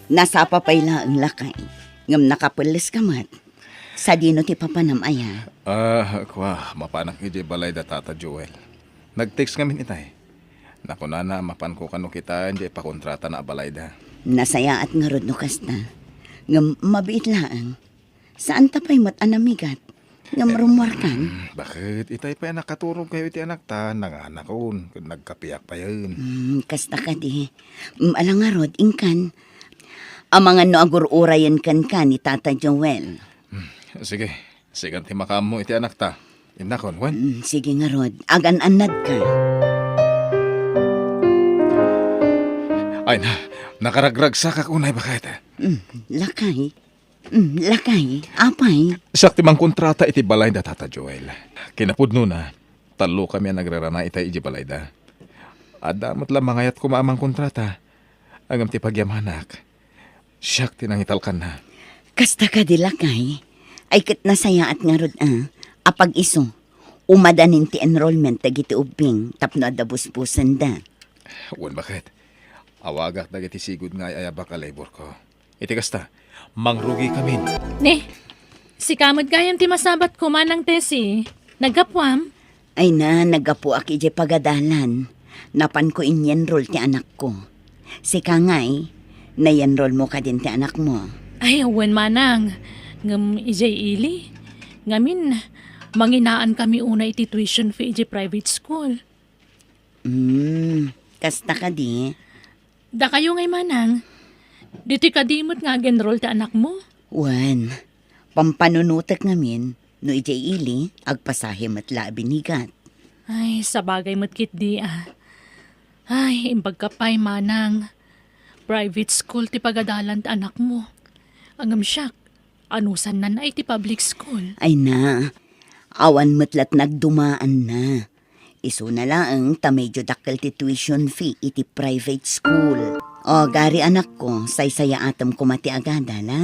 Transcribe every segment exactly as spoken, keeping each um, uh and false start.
Nasapa pay laeng, lakay. Ngem nakapelles ka met. Sadino ti papanam aya? Ah, kua, mapanak idiay balay da Tata Joel. Nag-text ngamin itay. Nakunana, mapanko kano kitaen diay pakontratana a balayda. Nasayaat ngarud no kasta. Ngem mabiit laeng. Saan ta pay met a namigat? Ngem rummuarkan? Hmm, baket? Itay pay a nakaturogkayo iti anakta, nanganakon, ket nagkapiak payen. Hmm, kasta kadi. Hmm, ala ngarud, inkan. Amangan no agur-urayen kenka ni Tata Joel. Hmm, sige. Sikan ti makaammo iti anakta. Innakon, wen? Hmm, sige ngarud, agan-annadka. Ay na, nakaragragsakak unay, baket. Hmm, lakay. Hmm, lakay, apay? Siak ti mangkontrata iti balay da Tata Joel. Kinapudnona, tallokami a nagrarana itay idiay balayda. Adda met la mangayat koma a mangkontrata. Ngem ti pagyamanak, siak ti nangitalkanna. Kasta kadi, lakay? Ay ket nasayaat ngarud a, apag-isu, umadanin ti enrollment dagiti ubbing tapno adda busbusenda. Wen, baket? Awagak dagiti sigud nga ay-ayabak a laborko. Iti kasta, mangrugikamin. Ne, sika met gayam ti masabatko, Manang Tessie. Naggapuam? Ay na, naggapuak idiay pagadalan. Napanko inyenrol ti anakko. Sika ngay, nayenrolmo kadin ti anakmo? Ay, wen, Manang. Ngem idiay ili, ngamin, manginaankamin unay iti tuition fee idiay private school. Hmm, kasta kadi? Dakayo ngay, Manang, ditoy kadi met nga ag-enroll ti anakmo? Wen, pampanunotek ngamin, no idiay ili, agpasahe met la a binigat. Ay, sabagay met ketdi a. Ay, imbagka pay, Manang. Private school ti pagadalan ti anakmo. Ngem siak, anusanna iti public school. Ay na, awan met la't nagdumaanna. Isuna laeng ta medyo dakkel ti tuition fee iti private school. O, gari, anakko, saysayaatem koma ti agadal, a?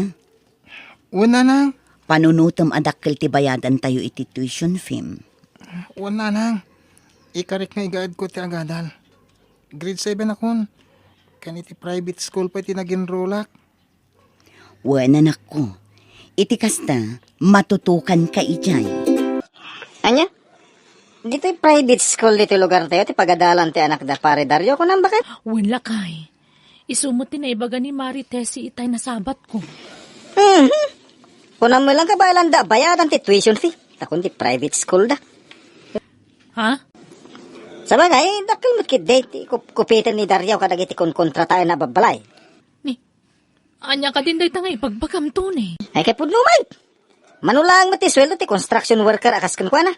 Wen, nanang. Panunotem a dakkel ti bayadantayo iti tuition fee. Wen, nanang. Ikarik nga igaedko ti agadal. Grade seven akon. Ken iti private school pay ti nag-enrollak. Wen, anakko. Iti kasta, matutukanka idiay. Ania? Ditoy private school ditoy lugartayo ti pagadalan ti anak da Pare Dario, kunam, baket? Wen, lakay. Isu met ti naibaga ni Mari Tessie itay nasabatko. Mhm. Kunam met lang, kabaelanda a bayadan ti tuition fee. Ta kun ti private school da. Ha? Sabagay, dakkel met ketdi ti kup-, kupiten ni Dario kadagiti kunkontrataenna a babbalay. Ni, ania kadin dayta nga ibagbagam, Tony? Ay, kay pudno met. Mano laeng met ti sueldo ti construction worker a kas kenkuana.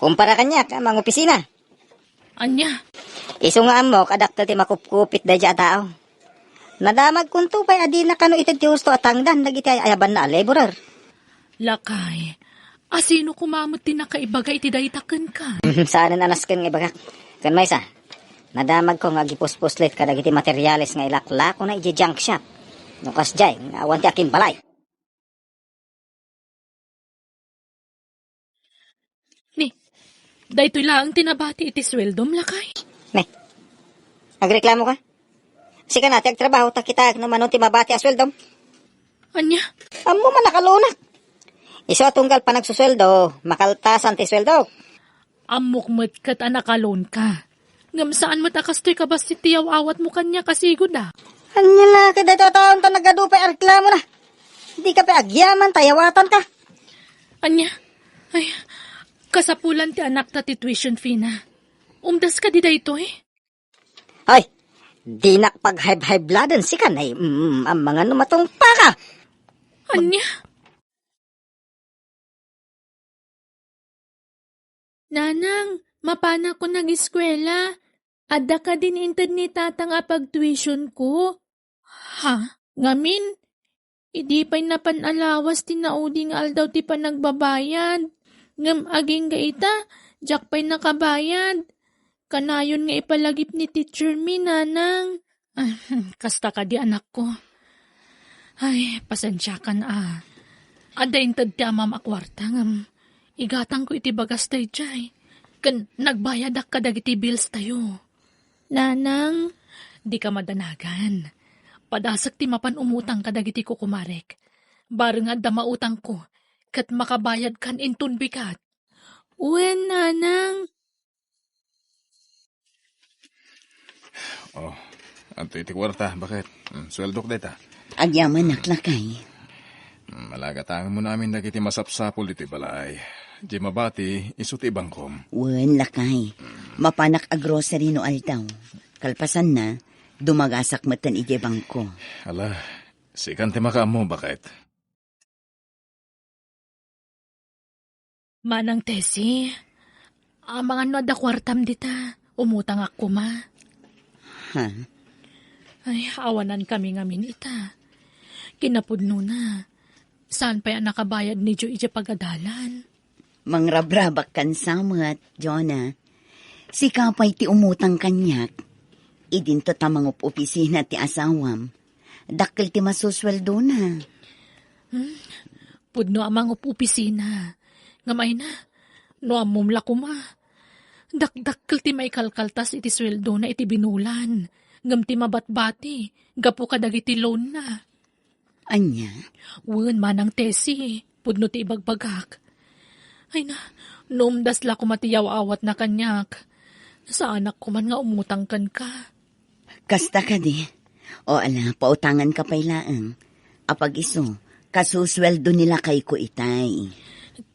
Kumpara kaniak a mangopisina. Ania? Isu nga ammok a dakkel ti makupkupit daydiay a tao. Nadamagkonto pay a dina kano ited ti husto a tangdan dagiti ay-ayabanna a laborer. Lakay, a sino koma met ti nakaibaga iti dayta kenka? Saanen a nasken nga ibagak. Ken maysa, nadamagko nga agipuspuslit kadagiti materiales nga ilaklakona idiay junk shop. No kasdiay, nga awan ti akimbalay. Ni, daytoy laeng ti nabati iti sueldom, lakay? Ne, agreklamo ka? Sika na ti agtrabaho, ta kitaek no mano ti mabati a sueldom. Ania? Ammom a nakaloanak. Isu a tunggal panagsusueldo, makaltasan ti sueldok. Ammok met ket a nakaloan ka. Ngem saan met a kastoy kabassit ti yaw-awatmo kaniak a sigud a. Ania la, ket daytoy a taon ta nagadu pay a reklamona. Dika pay agyaman ta yawatanka. Ania? Ay, kasapulan ti anakta ti tuition fee na. Umdas kadi daytoy? Ay, dinak paghaybhayblaaden sika, nay, mm, amangan no matungpaka. Ania? Nanang, mapanakon ageskuela. Adda kadin inted ni Tatang a pagtuitionko? Ha? Ngamin, idi pay napan a lawas ti naudi nga aldaw ti panagbabayad. Ngem agingga ita, diak pay nakabayad. Kanayon nga ipalagip ni teacher mi, Nanang. Ah, kasta kadi, anakko. Ay, pasensiakan a. Adda inted ti amam a kuarta ngem igatangko iti bagas daydiay. Ken nagbayadak kadagiti bills tayo. Nanang, dika madanagan. Padasek ti mapan umutang kadagiti kukumarek. Bareng adda mautangko, ket makabayadkan inton bigat. Wen, nanang. Oh, adtoy ti kuarta, baket? Hmm, sueldok dayta. Agyamanak, lakay. Hmm, malagatangan mo namin dagiti masapsapul iti balay. Di mabati, isu ti bangkom. Wen, lakay. Mapanak a grocery no aldaw. Kalpasanna, dumagasak metten iti bangko. Ala, sikan ti makaammo, baket? Manang Tessie, amangan no adda kuartam dita, umutangak koma. Ha? Ay, awanan kami ngamin ita. Kinapudnona, saan pay a nakabayad ni Joe iti pagadalan. Mangrabrabak kan samet, Jonah. Sika pay ti umutang kaniak. Idinto ta mangup-opisina ti asawam. Dakkel ti masusueldona. Hmm? Pudno a mangup-opisina. Ngem ay na, no ammom la koma. Dakdakkel ti maikalkaltas iti sueldona iti binulan. Ngem ti mabatbati, gapu kadagiti loan na. Ania? Wen, Manang Tessie, pudno ti ibagbagak. Ay na, no umdas la koma ti yaw-awatna kaniak, saanak koman nga umutang kenka. Kasta kadi? O ala, pautangan ka pay laeng. Apag-isu, kasusueldo ni lakayko itay.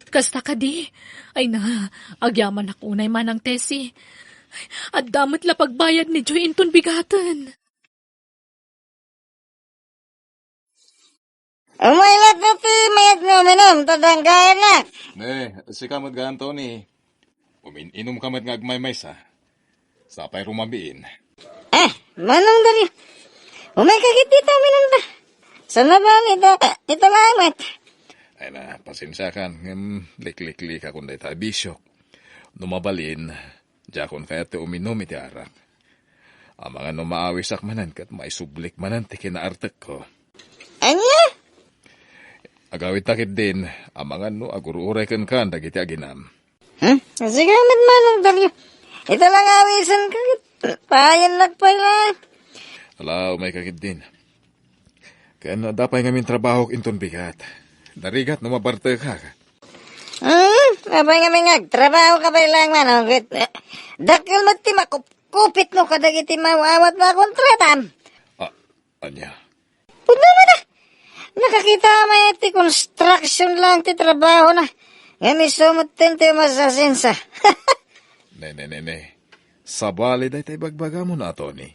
Kasta kadi? Ay na, agyamanak unay, Manang Tessie. Adda met la pagbayad ni Joy inton bigaten. Umay latta ti mayat nga uminum, ta danggayannak. Ne, sika met gayam, Tony. Umin-inum ka met nga agmaymaysa. Sapay rumabiin. Ah, Manong Dario. Umay ka ket dita, uminum ta. Sana ba, ita, ita laeng met. Ay na, pasensiakan, ngem likliklikakon dayta a bisio. No mabalin, diakon kayat ti uminum iti arak. Amangan no maawisak manen ket maisublik manen ti kinaartekko. Ania? Agawidta ketdin, amangan no agur-uray kenka dagiti aginam. Hmm? Sika met, Manong Dario. Ita la nga awisenka ket payennak pay la. Ala, umayka ketdin. Ken adda pay ngamin trabahok inton bigat. Narigat no mabartekak. Hmm, apay ngamin nga agtrabahoka pay laeng, Manong, ket, eh, dakkel met ti makupkupitmo kadagiti maawat nga kontratam. Ah, ania? Pudno met a. Nakakita met ti construction laeng ti trabahona. Ngem isu metten ti umasasensa. Ne, ne, ne, ne. Sabali dayta ibagbagamo, Tony.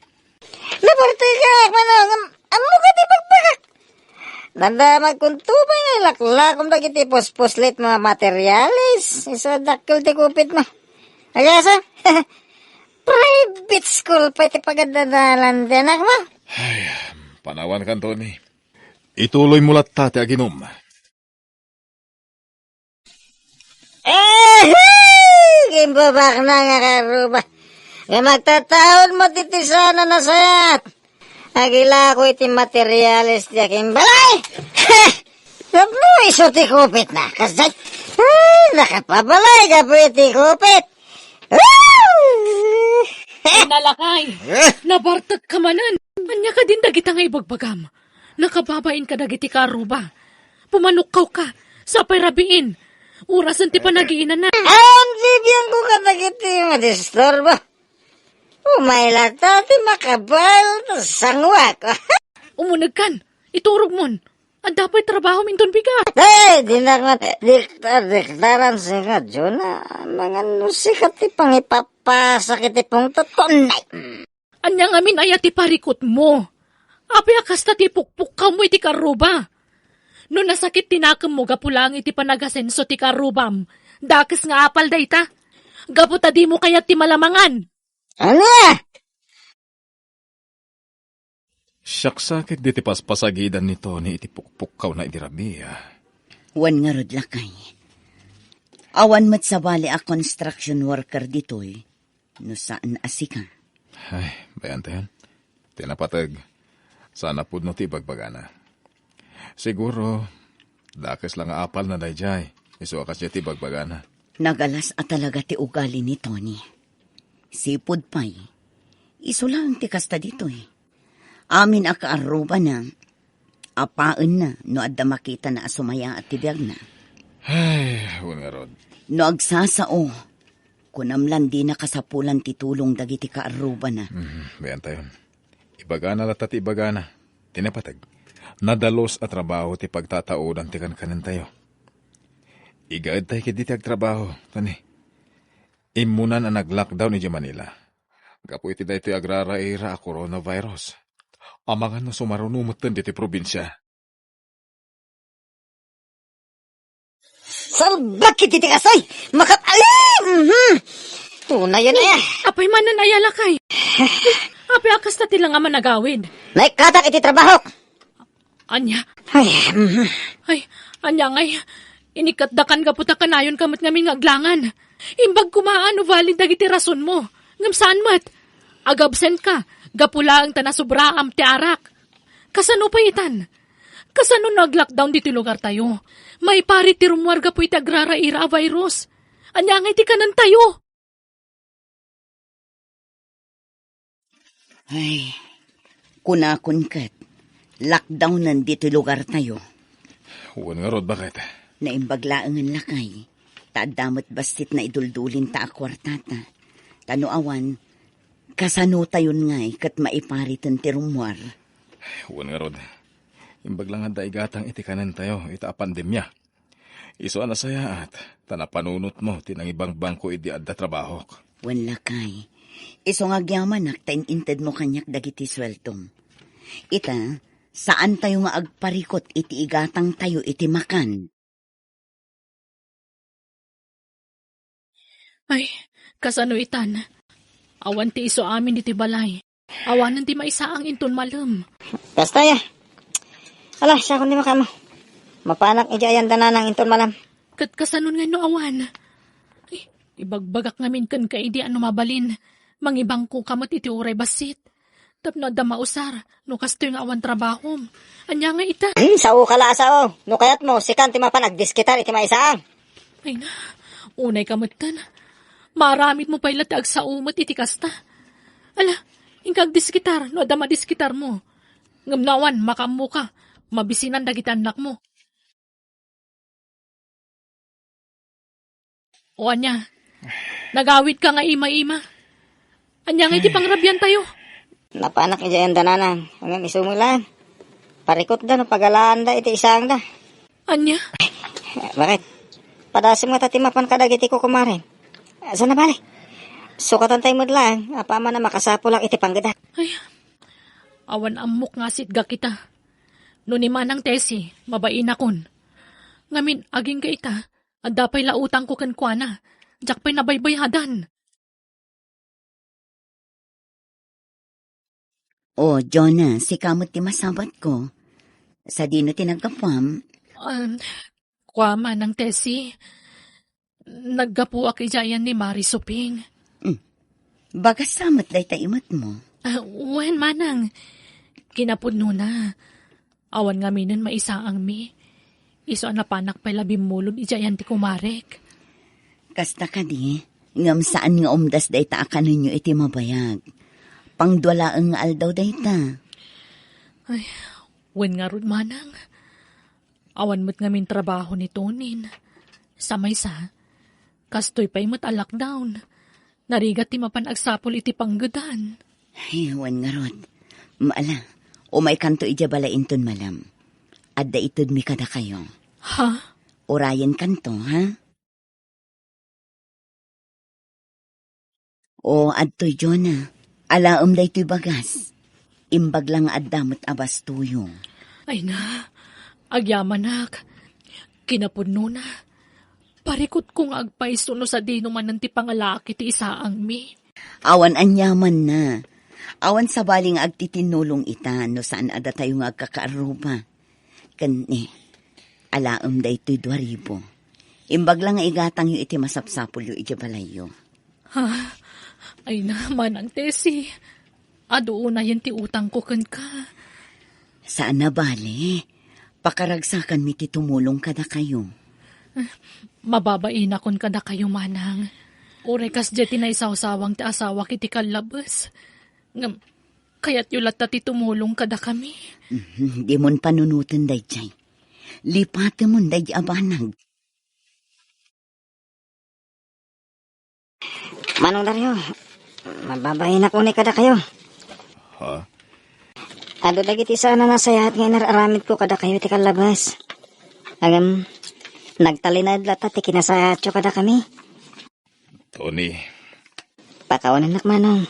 Nabartekak, Manong, ngem ammoka ti ibagbagak. Nadamagkonto pay nga ilaklakom dagiti puspuslit nga materiales. Isu a dakkel ti kupitmo. Agasa? Private school pay ti pagadalan ti anakmo. Ay, panawankan, Tony. Ituloymo latta ti aginum. Eh, gimbabakna nga karuba. Nga magtataon mo ti tisana nasayat. Agilako iti materiales ti akimbalay. Tapno isu ti kupitna. Kasay, ay, nakapabalay gapu iti kupit. Nalakay! Eh? Nabartek ka manen! Ania kadin dagita nga ibagbagam? Nakababain ka dagiti karuba. Pumanukkaw ka, sapay rabiin. Orasen ti panagiinana. Awan bibiangko kadagiti madisturbo. Umay latta ti makabael ta sanguak. Umunegkan, iturogmon. Adda pay trabahom inton bigat. Hey, dinak nga diktar-diktaran sika, Jonah. Amangan no sika ti pangipapasa iti pungtot ko, nay. Ania ngamin aya ti parikutmo? Apay a kasta ti pukpukkawmo iti karuba? No nasakit ti nakemmo gapu laeng iti panagasenso ti karubam, dakes nga apal dayta. Gapu ta dimo kayat ti malamangan. Ania? Siak sa ket diti paspasagidan ni Tony iti pukpukkawna idi rabii. Wen ngarud, lakay. Awan met sabali a construction worker ditoy, no saan a sika. Ay, bayanten. Ti napateg, saan a pudno ti ibagbagana. Siguro, dakes la nga apalna daydiay, isu a kasdiay ti ibagbagana. Nagalas a talaga ti ugali ni Tony. Sipud pay, isu laeng ti kasta ditoy. Amin a kaarrubana, apaenna no adda makitana a sumayaat ti biagna. Ay, wen ngarud. No agsasao, kunam lan dina kasapulan ti tulong dagiti kaarrubana. Mhm, bayantayon. Ibagana latta ti ibagana. Ti napateg, nadalus a trabaho ti pagtataodan ti kankanentayo. Igaedtay ketdi ti agtrabaho, tani. Immunan a nag-lockdown idiay Manila gapu iti daytoy agraraira a coronavirus. Amangan no sumaruno metten ditoy probinsia. Salbag iti ti kastoy! Makat-, ay! Mhm! Tunayen, ay! Apay manen aya, lakay? Apay a kasta ti lang a managawid? Naikkatak iti trabahok! Ania? Ay, mhm. Ay, ania ngay? Inikkatdakan gapu ta kanayonka met ngamin nga aglangan. Imbag koma no valid dagiti rasonmo. Ngem saan met. Agabsent ka, gapu laeng ta nasubraam ti arak. Kasano pay itan? Kasano no ag-lockdown ditoy lugartayo? Maiparit ti rummuar gapu iti agraraira a virus. Ania ngay ti kanentayo? Ay, kunakon ket, lockdownen ditoy lugartayo. Wen ngarud, baket? Naimbag laengen, lakay, ta adda met bassit naiduldulinta a kuartata. Ta no awan, kasanotayon ngay ket maipariten ti rummuar? Wen ngarud, imbag la nga adda igatang iti kanentayo ita a pandemia. Isu a nasayaat, ta napanunotmo ti nangibangbangko idi adda trabahok. Wen, lakay, isu nga agyamanak ta in-intedmo kaniak dagiti sueldom. Ita, saantayo nga agparikut iti igatangtayo iti makan. Ay, kasano itan? Awan ti isu amin ditoy balay. Awanen ti maisaang inton malem. Kasta, ya. Ala, siakon ti makaammo. Mapanak idiay ayan da nanang inton malem. Ket kasano ngay no awan? Ay, ibagbagak ngamin kenka idi a no mabalin, mangibangkoka met iti uray bassit. Tapno adda mausar, no kastoy nga awan trabahom. Ania nga ita? Hmm, sao ka la a sao. No kayatmo, sikan ti mapan agdiskitar iti maisaang. Ay na, unay ka metten. Maaramidmo pay la ti agsao met iti kasta. Ala, inka agdiskitar no adda madiskitarmo. Ngem no awan, makaammoka. Mabisinan dagiti annakmo. O ania? Nagawidka nga ima-ima? Ania nga iti pangrabiantayo? Napanak idiay ayan da nanang, ngem isu met laeng. Parikutda no pagalaanda iti isaangda. Ania? Baket? Padasem ngata ti mapan kadagiti kukumarem. Saan a bale? Sukatantay met laeng, apaman a makasapulak iti panggedak. Ay, awan ammok nga sitgak ita. No ni Manang Tessie, mabainakon. Ngamin, agingga ita, adda pay la utangko kenkuana, diak pay nabaybayadan. O, Jonah, sika met ti masabatko. Sadino ti naggapuam? Ah, kua, Manang Tessie, naggapuak idiay ayan ni Mari Suping. Hmm. Bagas sa met dayta imetmo? Ah, wen, Manang. Kinapudnona. Awan ngaminen maisaangmi. Isu a napanak pay la bimmulod idiay ayan ti kumarek. Kasta kadi, ngem saan nga umdas dayta a kanenyo iti mabayag. Pangdua laeng nga aldaw dayta. Ay, wen ngarud, Manang. Awan met ngamin trabaho ni Tonin. Sa maysa, kastoy pay met a lockdown. Narigat ti mapan agsapul iti panggedan. Ay, wen ngarud. Maala, umaykanto idiay balay inton malem. Adda itedmi kadakayo. Ha? Urayenkanto, ha? O, adtoy, Jonah. Alaem daytoy bagas. Imbag la nga adda met a bastoyo. Ay na, agyamanak. Kinapudnona. Parikutko nga agpayso no sadino manen ti pangalaak iti isaangmi. Awan aniamanna. Awan sabali nga agtitinnulong ita no saan a datayo nga agkakaarruba. Ken ni, alaem daytoy dua ribu. Imbag la nga igatangyo iti masapsapulyo iti balayyo. Ha? Ay na, Manang Tessie. Adu unayen ti utangko kenka. Saan a bale. Pakaragsakanmi ti tumulong kadakayo. Mababainakon kadakayo, Manang. Uray kasdiay ti naisawsawang ti asawak iti kallabes. Ngem, Kayatyo latta ti tumulong kadakami. Mhm, dimon panunoten daydiay. Lipatemon daydi a banag. Manong Dario, mababainak unay kadakayo. Ha? Adu dagiti saan a nasayaat nga inar-aramidko kadakayo iti kallabas. Ngem, nagtalinaed latta ti kinasayaatyo kadakami. Tony. Pakawanennak, Manong.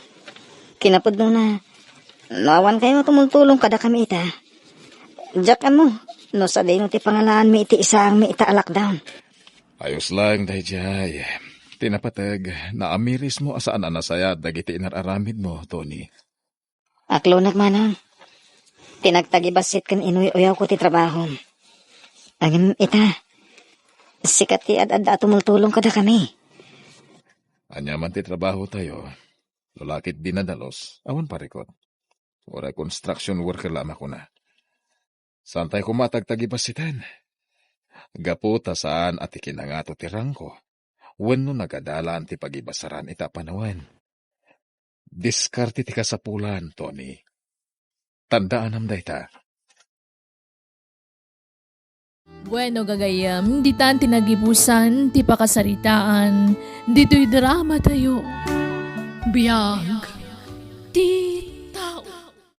Kinapudnona, no awan kayo tumultulong kadakami ita, diak ammo no sadino ti pangalaanmi iti isaangmi ita a lockdown. Ayos laeng daydiay. Ti napateg, naamirismo a saan a nasayaat dagiti inar-aramidmo, Tony. Aklonak, Manong. Ti nagtagibassit ken inuy-uyawko ti trabahom. Ngem ita, sika ti ad-adda a tumultulong kadakami. Ania man ti trabahotayo, no la ketdi nadalus, awan parikut. Uray construction worker la a makuna. Saantay koma a tagtagibassiten. Gapu ta saan a ti kinangato ti rangko, wenno nagadalan ti pagibasaran ita a panawen. Diskarte ti kasapulan, Tony. Tandaanam dayta. Bueno, gagayyem, ditan ti nagibusan ti pakasaritaan ditoy drama tayo. Biag ti